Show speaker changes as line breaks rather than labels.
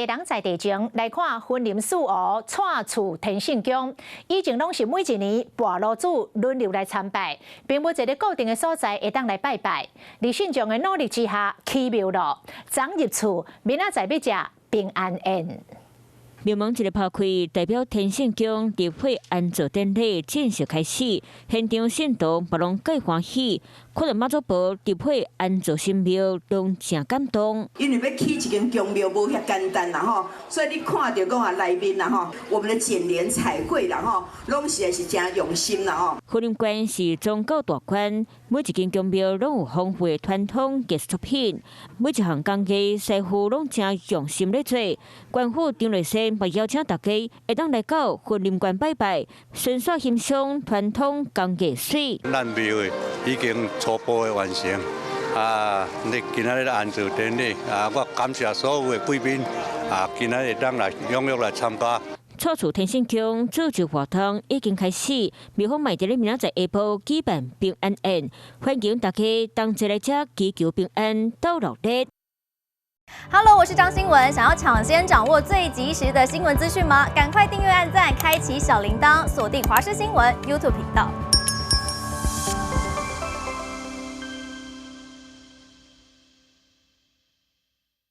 地人在地前來看雲林四湖蔡厝天聖宮，以前攏是每一年跋爐主輪流來參拜，並無一个固定的所在會當來拜拜。佇信眾的努力之下，起廟咯，昨入厝，明仔載欲食平安宴。
廟門一个拋開，代表天聖宮入會安座典禮正式開始。現場信徒嘛攏蓋歡喜，看著媽祖婆入會安座神廟，攏誠感動。
因為欲起一間宮廟無遐簡單啦吼，所以你看著講啊內面啦吼，我們的剪簾彩繪啦吼，攏實在是誠用心啦吼。
雲林縣是宗教大縣，每一間宮廟攏有豐富的傳統藝術作品，每一項工藝師傅攏誠用心咧做。縣府張麗仙嘛邀請大家會當來到雲林縣拜拜，順紲欣賞傳統工藝水。
咱廟的已經初步的完成，啊，你今仔日安座典禮，啊，我感謝所有的貴賓，啊，今仔日會當來踴躍來參加。
蔡厝天聖宮祝壽活動已經開始，廟方嘛佇咧明仔載下晡舉辦平安宴，歡迎大家同齊來遮祈求平安鬥熱鬧。
Hello，我是張新文。想要搶先掌握最及時的新聞資訊嗎？趕快訂閱、按讚、開啟小鈴鐺，鎖定華視新聞 YouTube 頻道。